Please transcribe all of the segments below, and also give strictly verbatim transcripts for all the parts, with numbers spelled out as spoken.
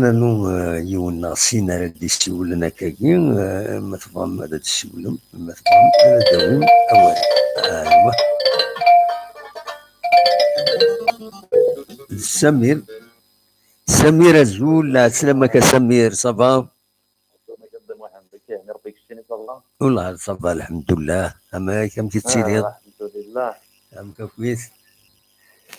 Nernu, eh, yiwen neɣ sin ara d-isiwlen akkagi, eh, ma tebɣam ad d-tessiwlem, ma tebɣam ad d-tawim awal. Aywa. Samir. Samir, azul, lɛeslama-k a Samir, ça va? Wellah, ça va, lḥemdullah. Amek, amek i tettiliḍ? Ah, lḥemdullah. Amek akk-it?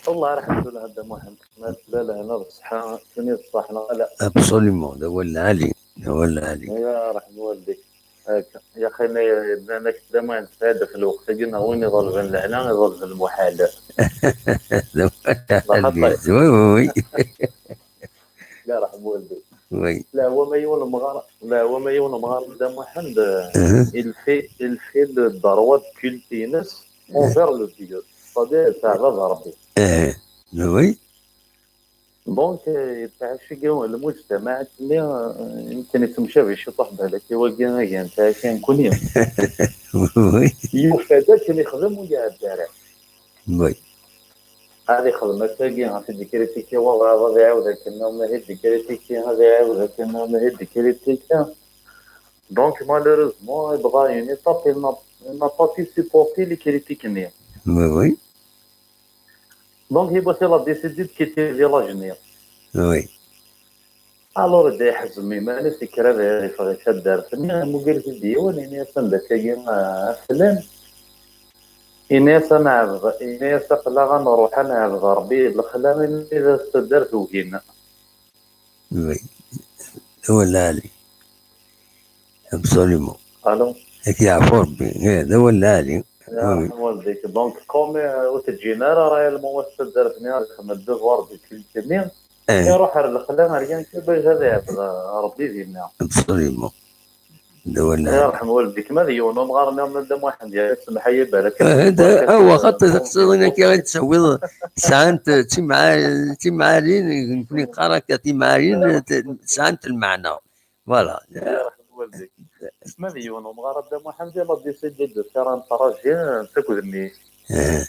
Wellah, lḥemdullah, a Dda Muḥend. Ma tella lehna d ṣṣeḥḥa, tuni d ṣṣeḥ, neɣ ala? Absolument, d awal lɛali, d awal lɛali. Ya ṛeḥma waldik. Akka. Ya xi, ma llan akk d aman tesɛiḍ ɣef lweqt-agi, neɣ win iḍelben lehna, iḍelben lmuḥal. D awal lɛali, oui, oui, oui. Ya ṛeḥma waldik. Oui. Lehwa ma yiwen umɣar, lehwa ma yiwen umɣar, Dda Muḥend, il fait, il fait le droit de culte-ines envers le Dieu. C'est-à-dire, yettɛabad Ṛebbi. Oui. Donc, euh, yettɛaci deg lmujtamaɛ-nni, euh, yemken yettemcabi ciṭuḥ balak i wagi, agi n tɛici nekkni. Oui. Yufa-d akken ixdem ur iɛedda ara. Oui. Ad ixdem akkagi, ad t-id-ikritiki waḍɛaḍ, ad iɛawed akken, ma ad d-ikritiki, ad iɛawed akken, ma ad d-ikritiki. Donc, malheureusement, yebḍa une étape, il n'a, il n'a pas pu supporter les critiques-nni. Oui, oui. Donc, il a décidé de quitter le village-nni. Oui. Alors, da iḥezm iman-is, yekker ad iffeɣ i taddart-nni, imuger-it-id yiwen, ini-as anda-k-agi, a flan? Ini-as ad nɛebd, ini-as aql-aɣ ad nruḥ ad nɛebd Ṛebbi di lexla, imi d as taddart ugin. Oui. D awal lɛali. Absolument. Allô? Ad k-yeɛfu Ṛebbi. Eh, d awal lɛali. Ya, oui, ṛeḥma waldik. Donc, comme, euh, ur teǧǧin ara réellement wat taddart-nni ad xedmen devoir de culte-nni, eh, iruḥ ar lexla, ar yan kan bac ad iɛbed, euh, Ṛebbi dinna. Absolument. D awal lɛali. Ya ṛeḥma waldik. Ma d yiwen umɣar nniḍen a Dda Muḥend, ya semḥ-iyi balak. Eh, da, awa, xaṭi taqsiḍin akka i d-tawiḍ, sɛant timɛa-, timɛalin, nekni neqqar akka, timɛalin, t-, sɛant lmeɛna. Voilà. Ya ṛeḥma waldik. Ma d yiwen umɣar a Dda Muḥend, il a décidé de faire un trajet, euh, akked mmi-s. Eh.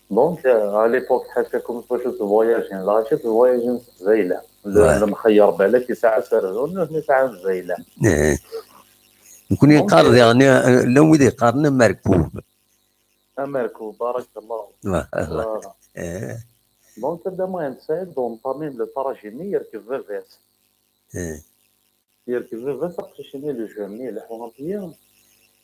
Donc, euh, à l'époque, ḥacakum, s wacu tvoyajin? Lɣaci tvoyajin s tzayla. Le-, ouais, lemxeyyer balak yesɛa aserdun, nutni sɛan zzayla. Eh. Nekni donc, neqqar, euh, diɣen, eh, llan wid yeqqaren amerkub. Amerkub, barakallah. Voilà. Eh. Donc, a Dda Muḥend Saɛid, d entamé le trajet-nni, yerkeb baba-s. Eh. Yerkeb baba-s aqcic-nni, le jeune-nni, ileḥḥu à pied.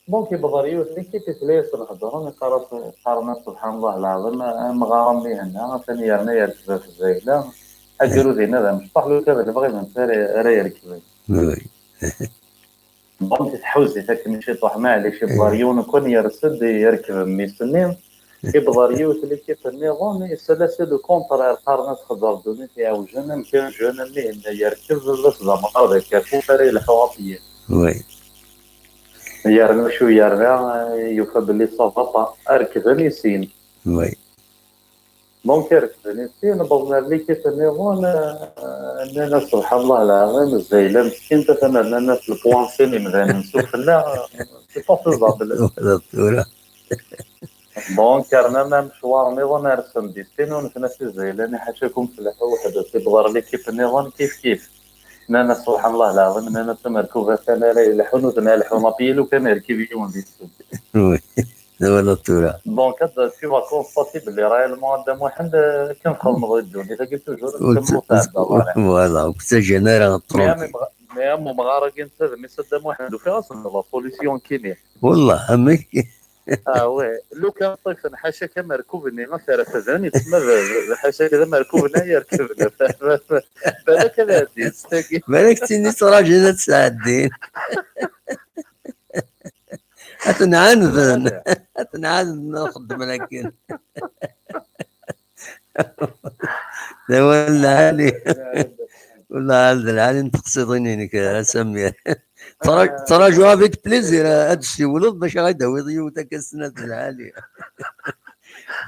Donc, yewweḍ ɣer yiwet n l'équipe, yesla-yasen heddren, yeqqar-as, qqaren-as, subḥan Allah lɛaḍim, amɣar am Mihenna, atan yerna yerkeb ɣef zzayla. Agrud-inna d amecṭuḥ, lukan d lebɣi d netta ara, ara yerkben. Oui. Donc, tḥuz-it akken ciṭuḥ, maɛlic, yewweḍ ɣer yiwen ukan, yers-d, yerkeb mmi-s-nni. Yewweḍ ɣer yiwet l'équipe nniḍen, yessala-as le contraire, qqaren-as xezzeṛ ddunit iɛewjen, amek un jeune am Mihenna yerkeb, baba-s d amɣar d akaku, ara yelḥu à pied. Oui. Yerna acu yerna, yufa belli ça va pas, rekben i sin. Oui. Donc, rekben i sin, wwḍen ar l'équipe nniḍen, euh, nnan-as, subḥan Allah lɛaḍim, zzayla meskint, atan rnan-as le poing sin imdanen sufella, c'est pas faisable. Tura. Donc, rnan amecwar nniḍen, rsen-d i sin, unfen-as i zzayla-nni, ḥacakum f leḥḥu weḥd-s, yewweḍ ɣer l'équipe nniḍen, kif kif. Nnan-as, subḥan Allah lɛaḍim, nnan-as, amerkub atan ara yelḥu, nutni ad lḥun à pied, lukan yerkeb yiwen di-sen. Oui. D awal tura. Donc, ad, tu vas constater belli réellement a Dda Muḥend, euh, akken txedmeḍ di ddunit-agi, toujours ur tettemmut, tɛeddaḍ ara. Voilà, ur ttaǧǧan ara. Mais am, mais am umɣar-agi netta d mmi-s a Dda Muḥend, ufiɣ-asen la solution kini. Wallah, amek? Ah ouais, lukan ṭṭifen ḥaca-k amerkub-nni ad t-refden, yettma d, d, d ḥaca-k d amerkub-nni ay yerkeben. Balak ad ɛeddin s tagi. Balak d tin i ttṛaǧun ad tt-ɛeddin. Ad ten-ɛaneden. Ad ten-ɛaneden ad xeddmen akken. D awal lɛali. Wallah, d lɛali n teqsiḍin-inek, a Samir. Tra-, ttṛajuɣ avec plaisir ad d-tessiwleḍ bac ad aɣ-d-tawiḍ yiwet akka snat lɛali.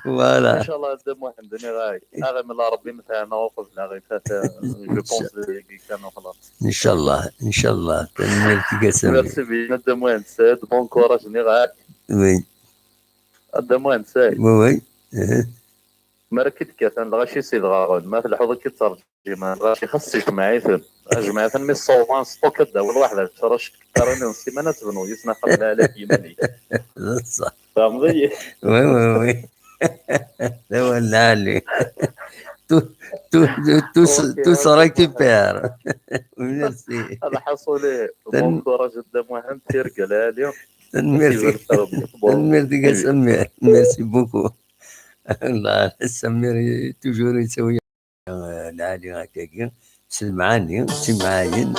Voilà. Inchallah, a Dda Muḥend, nniɣ-ak. Aɣ imel Ṛebbi mteɛna uqbel aɣ ifat, je pense, dagi kan uxlaṣ. Inchallah, inchallah. Tanemmirt-ik a Samir. Merci bien, a Dda Muḥend Saɛid, bon courage, nniɣ-ak. Oui. A Dda Muḥend Saɛid. Oui, oui. Eh. Mi ara k-id-katan lɣaci s idɣaɣen, ma tleḥḥuḍ ad k-id-terǧim lɣaci, xas sejmeɛ-iten. Ajmeɛ-iten mi ṣṣawḍan sṭuk ad d-tawiḍ waḥed ɛecra cektarin n ssiman ad tebnuḍ yis-sen axxam lɛali ɣef yiman-ik. D ṣṣeḥ. Tfehmeḍ-iyi? Oui, oui, oui. D awal lɛali. Tout, tout, tout, tout, Ok, tout se ok. récupère. Merci. Lḥaṣuli, Tan- bon courage a Dda Muḥend, tirga lɛali. Tanemmirt-ik. Tanemmirt-ik a Samir. Merci beaucoup. Wallah, Samir toujours yettawi, euh, lɛali akkagi. S lemɛani, s lemɛayen.